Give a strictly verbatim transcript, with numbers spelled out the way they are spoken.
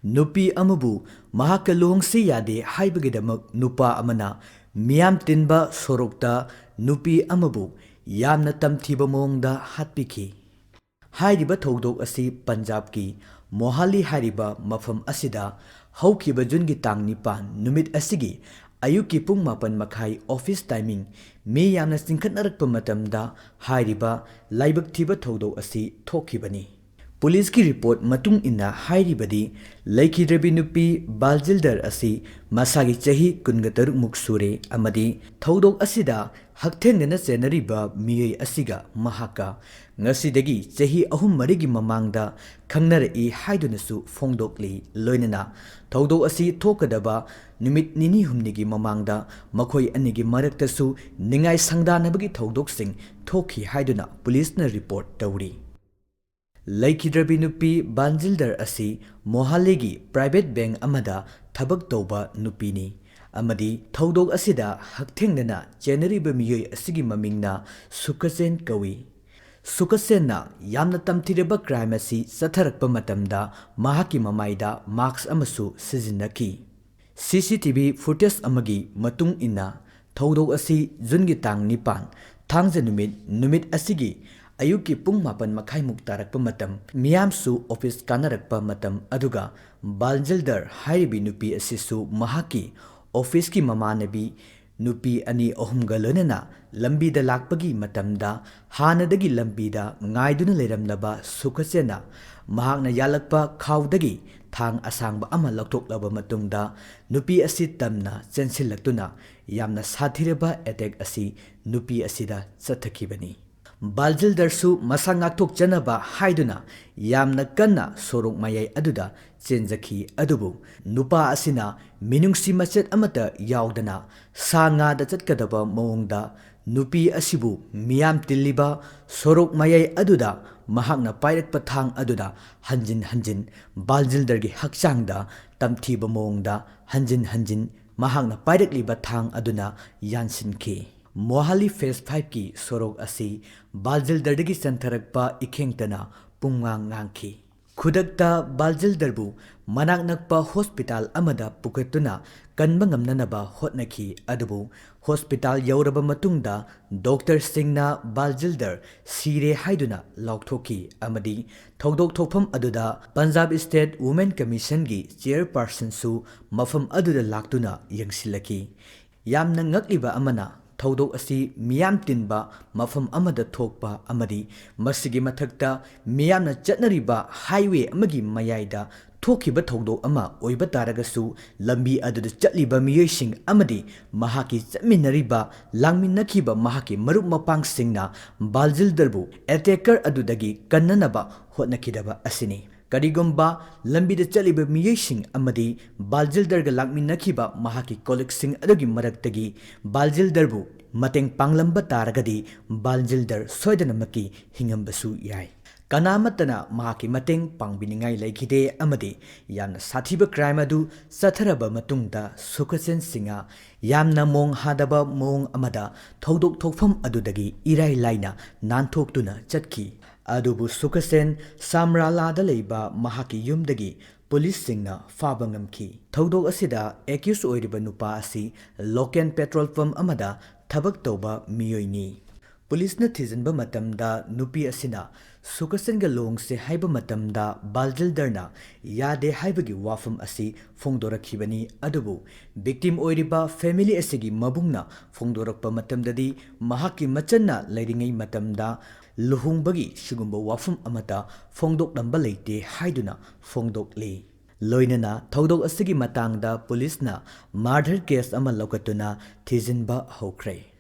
ꯅꯨꯄꯤ ꯑꯃꯕꯨ ꯃꯍꯥꯛꯀ ꯂꯨꯍꯣꯡꯁꯤ ꯌꯥꯗꯦ ꯍꯥꯏꯕꯒꯤꯗꯃꯛ ꯅꯨꯄꯥ ꯑꯃꯅ ꯃꯤꯌꯥꯝ ꯇꯤꯟꯕ ꯁꯣꯔꯣꯛꯇ ꯅꯨꯄꯤ ꯑꯃꯕꯨ ꯌꯥꯝꯅ ꯇꯝꯊꯤꯕ ꯃꯑꯣꯡꯗ ꯍꯥꯠꯄꯤꯈꯤ꯫ ꯍꯥꯏꯔꯤꯕ ꯊꯧꯗꯣꯛ ꯑꯁꯤ ꯄꯟꯖꯥꯕꯀꯤ ꯃꯣꯍꯥꯂꯤ ꯍꯥꯏꯔꯤꯕ ꯃꯐꯝ ꯑꯁꯤꯗ ꯍꯧꯈꯤꯕ ꯖꯨꯟꯒꯤ ꯇꯥꯡ ꯅꯤꯄꯥꯟ ꯅꯨꯃꯤꯠ ꯑꯁꯤꯒꯤ ꯑꯌꯨꯛꯀꯤ ꯄꯨꯡ ꯃꯥꯄꯟ ꯃꯈꯥꯏ office timing ꯃꯤ ꯌꯥꯝꯅ ꯆꯤꯡꯈꯠꯅꯔꯛꯄ ꯃꯇꯝꯗ ꯍꯥꯏꯔꯤꯕ ꯂꯥꯏꯕꯛ ꯊꯤꯕ ꯊꯧꯗꯣꯛ ꯑꯁꯤ ꯊꯣꯛꯈꯤꯕꯅꯤ꯫ ꯄꯨꯂꯤꯁꯀꯤ ꯔꯤꯄꯣꯔꯠ ꯃꯇꯨꯡ ꯏꯟꯅ ꯍꯥꯏꯔꯤꯕꯗꯤ ꯂꯩꯈꯤꯗ꯭ꯔꯕꯤ ꯅꯨꯄꯤ ꯕꯥꯜꯖꯤꯜꯗꯔ ꯑꯁꯤ ꯃꯁꯥꯒꯤ ꯆꯍꯤ ꯀꯨꯟꯒ ꯇꯔꯨꯛ ꯃꯨꯛ ꯁꯨꯔꯦ ꯑꯃꯗꯤ ꯊꯧꯗꯣꯛ ꯑꯁꯤꯗ ꯍꯛꯊꯦꯡꯅꯅ ꯆꯦꯟꯅꯔꯤꯕ ꯃꯤꯑꯣꯏ ꯑꯁꯤꯒ ꯃꯍꯥꯛꯀ ꯉꯁꯤꯗꯒꯤ ꯆꯍꯤ ꯑꯍꯨꯝ ꯃꯔꯤꯒꯤ ꯃꯃꯥꯡꯗ ꯈꯪꯅꯔꯛꯏ ꯍꯥꯏꯗꯨꯅꯁꯨ ꯐꯣꯡꯗꯣꯛꯂꯤ꯫ ꯂꯣꯏꯅꯅ ꯊꯧꯗꯣꯛ ꯑꯁꯤ ꯊꯣꯛꯀꯗꯕ ꯅꯨꯃꯤꯠ ꯅꯤꯅꯤ ꯍꯨꯝꯅꯤꯒꯤ ꯃꯃꯥꯡꯗ ꯃꯈꯣꯏ ꯑꯅꯤꯒꯤ ꯃꯔꯛꯇꯁꯨ ꯅꯤꯡꯉꯥꯏ ꯁꯪꯗꯥꯅꯕꯒꯤ ꯊꯧꯗꯣꯛꯁꯤꯡ ꯊꯣꯛꯈꯤ ꯍꯥꯏꯗꯨꯅ ꯄꯨꯂꯤꯁꯅ ꯔꯤꯄꯣꯔꯠ ꯇꯧꯔꯤ꯫ ꯂꯩꯈꯤꯗ꯭ꯔꯕꯤ ꯅꯨꯄꯤ ꯕꯥꯟꯖꯤꯜꯗꯔ ꯑꯁꯤ ꯃꯣꯍꯥꯂꯤꯒꯤ private bank ꯑꯃꯗ ꯊꯕꯛ ꯇꯧꯕ ꯅꯨꯄꯤꯅꯤ ꯑꯃꯗꯤ ꯊꯧꯗꯣꯛ ꯑꯁꯤꯗ ꯍꯛꯊꯦꯡꯅꯅ ꯆꯦꯟꯅꯔꯤꯕ ꯃꯤꯑꯣꯏ ꯑꯁꯤꯒꯤ ꯃꯃꯤꯡꯅ ꯁꯨꯈꯆꯦꯟ ꯀꯧꯏ꯫ ꯁꯨꯈꯆꯦꯟꯅ ꯌꯥꯝꯅ ꯇꯝꯊꯤꯔꯕ crime ꯑꯁꯤ ꯆꯠꯊꯔꯛꯄ ꯃꯇꯝꯗ ꯃꯍꯥꯛꯀꯤ ꯃꯃꯥꯏꯗ mask ꯑꯃꯁꯨ ꯁꯤꯖꯤꯟꯅꯈꯤ꯫ CCTV footage ꯑꯃꯒꯤ ꯃꯇꯨꯡ ꯏꯟꯅ, ꯊꯧꯗꯣꯛ ꯑꯁꯤ ꯖꯨꯟꯒꯤ ꯇꯥꯡ ꯅꯤꯄꯥꯟ, ꯊꯥꯡꯖ ꯅꯨꯃꯤꯠ, ꯅꯨꯃꯤꯠ ꯑꯁꯤꯒꯤ ꯑꯌꯨꯛꯀꯤ ꯄꯨꯡ ꯃꯥꯄꯟ ꯃꯈꯥꯏꯃꯨꯛ ꯇꯥꯔꯛꯄ ꯃꯇꯝ, ꯃꯤꯌꯥꯝꯁꯨ office ꯀꯥꯅꯔꯛꯄ ꯃꯇꯝ ꯑꯗꯨꯒ ꯕꯥꯜꯖꯤꯜꯗꯔ ꯍꯥꯏꯔꯤꯕꯤ ꯅꯨꯄꯤ ꯑꯁꯤꯁꯨ ꯃꯍꯥꯛꯀꯤ officeꯀꯤ ꯃꯃꯥꯟꯅꯕꯤ ꯅꯨꯄꯤ ꯑꯅꯤ ꯑꯍꯨꯝꯒ ꯂꯣꯏꯅꯅ ꯂꯝꯕꯤꯗ ꯂꯥꯛꯄꯒꯤ ꯃꯇꯝꯗ ꯍꯥꯟꯅꯗꯒꯤ ꯂꯝꯕꯤꯗ ꯉꯥꯏꯗꯨꯅ ꯂꯩꯔꯝꯂꯕ ꯁꯨꯈꯆꯦꯟꯅ ꯃꯍꯥꯛꯅ ꯌꯥꯜꯂꯛꯄ ꯈꯥꯎꯗꯒꯤ ꯊꯥꯡ ꯑꯁꯥꯡꯕ ꯑꯃ ꯂꯧꯊꯣꯛꯂꯕ ꯃꯇꯨꯡꯗ ꯅꯨꯄꯤ ꯑꯁꯤ ꯇꯝꯅ ꯆꯦꯟꯁꯤꯜꯂꯛꯇꯨꯅ ꯌꯥꯝꯅ ꯁꯥꯊꯤꯔꯕ attack ꯑꯁꯤ ꯅꯨꯄꯤ ꯑꯁꯤꯗ ꯆꯠꯊꯈꯤꯕꯅꯤ꯫ ꯕꯥꯜꯖꯤꯜꯗꯔꯁꯨ ꯃꯁꯥ ꯉꯥꯛꯊꯣꯛꯆꯅꯕ ꯍꯥꯏꯗꯨꯅ ꯌꯥꯝꯅ ꯀꯟꯅ ꯁꯣꯔꯣꯛ ꯃꯌꯥꯏ ꯑꯗꯨꯗ ꯆꯦꯟꯖꯈꯤ꯫ ꯑꯗꯨꯕꯨ ꯅꯨꯄꯥ ꯑꯁꯤꯅ ꯃꯤꯅꯨꯡꯁꯤ ꯃꯆꯦꯠ ꯑꯃꯠꯇ ꯌꯥꯎꯗꯅ ꯁꯥ ꯉꯥꯗ ꯆꯠꯀꯗꯕ ꯃꯑꯣꯡꯗ ꯅꯨꯄꯤ ꯑꯁꯤꯕꯨ ꯃꯤꯌꯥꯝ ꯇꯤꯜꯂꯤꯕ ꯁꯣꯔꯣꯛ ꯃꯌꯥꯏ ꯑꯗꯨꯗ ꯃꯍꯥꯛꯅ ꯄꯥꯏꯔꯛꯄ ꯊꯥꯡ ꯑꯗꯨꯅ ꯍꯟꯖꯤꯟ ꯍꯟꯖꯤꯟ ꯕꯥꯜꯖꯤꯜꯗꯔꯒꯤ ꯍꯛꯆꯥꯡꯗ ꯇꯝꯊꯤꯕ ꯃꯑꯣꯡꯗ ꯍꯟꯖꯤꯟ ꯍꯟꯖꯤꯟ ꯃꯍꯥꯛꯅ ꯄꯥꯏꯔꯛꯂꯤꯕ ꯊꯥꯡ ꯑꯗꯨꯅ ꯌꯥꯟꯁꯤꯟꯈꯤ꯫ ꯃꯣꯍꯥꯂꯤ phase fiveꯀꯤ ꯁꯣꯔꯣꯛ ꯑꯁꯤ ꯕꯥꯜꯖꯤꯜꯗꯔꯗꯒꯤ ꯆꯦꯟꯊꯔꯛꯄ ꯏꯈꯦꯡꯇꯅ ꯄꯨꯝꯉꯥꯡ ꯉꯥꯡꯈꯤ꯫ ꯈꯨꯗꯛꯇ ꯕꯥꯜꯖꯤꯜꯗꯔꯕꯨ ꯃꯅꯥꯛ ꯅꯛꯄ ꯍꯣꯁꯄꯤꯇꯥꯜ ꯑꯃꯗ ꯄꯨꯈꯠꯇꯨꯅ ꯀꯟꯕ ꯉꯝꯅꯅꯕ ꯍꯣꯠꯅꯈꯤ꯫ ꯑꯗꯨꯕꯨ ꯍꯣꯁꯄꯤꯇꯥꯜ ꯌꯧꯔꯕ ꯃꯇꯨꯡꯗ ꯗꯣꯛꯇꯔꯁꯤꯡꯅ ꯕꯥꯜꯖꯤꯜꯗꯔ ꯁꯤꯔꯦ ꯍꯥꯏꯗꯨꯅ ꯂꯥꯎꯊꯣꯛꯈꯤ ꯑꯃꯗꯤ ꯊꯧꯗꯣꯛ ꯊꯣꯛꯐꯝ ꯑꯗꯨꯗ ꯄꯟꯖꯥꯕ ꯁ꯭ꯇꯦꯠ ꯋꯨꯃꯦꯟ ꯀꯃꯤꯁꯟꯒꯤ ꯆꯦꯌꯔꯄꯥꯔꯁꯟꯁꯨ ꯃꯐꯝ ꯑꯗꯨꯗ ꯂꯥꯛꯇꯨꯅ ꯌꯦꯡꯁꯤꯜꯂꯛꯈꯤ꯫ ꯌꯥꯝꯅ ꯉꯛꯂꯤꯕ ꯑꯃꯅ, ꯊꯧꯗꯣꯛ ꯑꯁꯤ ꯃꯤꯌꯥꯝ ꯇꯤꯟꯕ ꯃꯐꯝ ꯑꯃꯗ ꯊꯣꯛꯄ ꯑꯃꯗꯤ ꯃꯁꯤꯒꯤ ꯃꯊꯛꯇ ꯃꯤꯌꯥꯝꯅ ꯆꯠꯅꯔꯤꯕ ꯍꯥꯏꯋꯦ ꯑꯃꯒꯤ ꯃꯌꯥꯏꯗ ꯊꯣꯛꯈꯤꯕ ꯊꯧꯗꯣꯛ ꯑꯃ ꯑꯣꯏꯕ ꯇꯥꯔꯒꯁꯨ, ꯂꯝꯕꯤ ꯑꯗꯨꯗ ꯆꯠꯂꯤꯕ ꯃꯤꯑꯣꯏꯁꯤꯡ ꯑꯃꯗꯤ ꯃꯍꯥꯛꯀꯤ ꯆꯠꯃꯤꯟꯅꯔꯤꯕ, ꯂꯥꯡꯃꯤꯟꯅꯈꯤꯕ ꯃꯍꯥꯛꯀꯤ ꯃꯔꯨꯞ ꯃꯄꯥꯡꯁꯤꯡꯅ ꯕꯥꯜꯖꯤꯜꯗꯔꯕꯨ ꯑꯦꯇꯦꯀꯔ ꯑꯗꯨꯗꯒꯤ ꯀꯟꯅꯅꯕ ꯍꯣꯠꯅꯈꯤꯗꯕ ꯑꯁꯤꯅꯤ꯫ ꯀꯔꯤꯒꯨꯝꯕ ꯂꯝꯕꯤꯗ ꯆꯠꯂꯤꯕ ꯃꯤꯑꯣꯏꯁꯤꯡ ꯑꯃꯗꯤ ꯕꯥꯜꯖꯤꯜꯗꯔꯒ ꯂꯥꯛꯃꯤꯟꯅꯈꯤꯕ ꯃꯍꯥꯛꯀꯤ ꯀꯣꯂꯤꯛꯁꯤꯡ ꯑꯗꯨꯒꯤ ꯃꯔꯛꯇꯒꯤ ꯕꯥꯜꯖꯤꯜꯗꯔꯕꯨ ꯃꯇꯦꯡ ꯄꯥꯡꯂꯝꯕ ꯇꯥꯔꯒꯗꯤ, ꯕꯥꯜꯖꯤꯜꯗꯔ ꯁꯣꯏꯗꯅꯃꯛꯀꯤ ꯍꯤꯡꯉꯝꯕꯁꯨ ꯌꯥꯏ꯫ ꯀꯅꯥꯃꯠꯇꯅ ꯃꯍꯥꯛꯀꯤ ꯃꯇꯦꯡ ꯄꯥꯡꯕꯤꯅꯤꯡꯉꯥꯏ ꯂꯩꯈꯤꯗꯦ ꯑꯃꯗꯤ ꯌꯥꯝꯅ ꯁꯥꯊꯤꯕ ꯀ꯭ꯔꯥꯏꯝ ꯑꯗꯨ ꯆꯠꯊꯔꯕ ꯃꯇꯨꯡꯗ ꯁꯨꯈꯁꯦꯟ ꯁꯤꯡꯍ ꯌꯥꯝꯅ ꯃꯣꯡ ꯍꯥꯗꯕ ꯃꯑꯣꯡ ꯑꯃꯗ ꯊꯧꯗꯣꯛ ꯊꯣꯛꯐꯝ ꯑꯗꯨꯗꯒꯤ ꯏꯔꯥꯏ ꯂꯥꯏꯅ ꯅꯥꯟꯊꯣꯛꯇꯨꯅ ꯆꯠꯈꯤ꯫ ꯑꯗꯨꯕꯨ ꯁꯨꯈꯁꯦꯟ ꯁꯥꯝꯔꯥꯂꯥꯗ ꯂꯩꯕ ꯃꯍꯥꯛꯀꯤ ꯌꯨꯝꯗꯒꯤ ꯄꯨꯂꯤꯁꯁꯤꯡꯅ ꯐꯥꯕ ꯉꯝꯈꯤ꯫ ꯊꯧꯗꯣꯛ ꯑꯁꯤꯗ ꯑꯦꯀ꯭ꯌꯨꯁ ꯑꯣꯏꯔꯤꯕ ꯅꯨꯄꯥ ꯑꯁꯤ ꯂꯣꯀꯦꯜ ꯄꯦꯇ꯭ꯔꯣꯜ ꯄꯝꯞ ꯑꯃꯗ ꯊꯕꯛ ꯇꯧꯕ ꯃꯤꯑꯣꯏꯅꯤ꯫ ꯄꯨꯂꯤꯁꯅ ꯊꯤꯖꯤꯟꯕ ꯃꯇꯝꯗ ꯅꯨꯄꯤ ꯑꯁꯤꯅ ꯁꯨꯈꯁꯦꯟꯒ ꯂꯨꯍꯣꯡꯁꯦ ꯍꯥꯏꯕ ꯃꯇꯝꯗ ꯕꯥꯜꯖꯤꯜꯗꯔꯅ ꯌꯥꯗꯦ ꯍꯥꯏꯕꯒꯤ ꯋꯥꯐꯝ ꯑꯁꯤ ꯐꯣꯡꯗꯣꯔꯛꯈꯤꯕꯅꯤ꯫ ꯑꯗꯨꯕꯨ ꯚꯤꯛꯇꯤꯝ ꯑꯣꯏꯔꯤꯕ ꯐꯦꯃꯤꯂꯤ ꯑꯁꯤꯒꯤ ꯃꯕꯨꯡꯅ ꯐꯣꯡꯗꯣꯔꯛꯄ ꯃꯇꯝꯗꯗꯤ ꯃꯍꯥꯛꯀꯤ ꯃꯆꯟꯅ ꯂꯩꯔꯤꯉꯩ ꯃꯇꯝꯗ ꯂꯨꯍꯣꯡꯕꯒꯤ ꯁꯤꯒꯨꯝꯕ ꯋꯥꯐꯝ ꯑꯃꯠꯇ ꯐꯣꯡꯗꯣꯛꯂꯝꯕ ꯂꯩꯇꯦ ꯍꯥꯏꯗꯨꯅ ꯐꯣꯡꯗꯣꯛꯂꯤ꯫ ꯂꯣꯏꯅꯅ ꯊꯧꯗꯣꯛ ꯑꯁꯤꯒꯤ ꯃꯇꯥꯡꯗ ꯄꯨꯂꯤꯁꯅ ꯃꯥꯔꯗꯔ ꯀꯦꯁ ꯑꯃ ꯂꯧꯈꯠꯇꯨꯅ ꯊꯤꯖꯤꯟꯕ ꯍꯧꯈ꯭ꯔꯦ꯫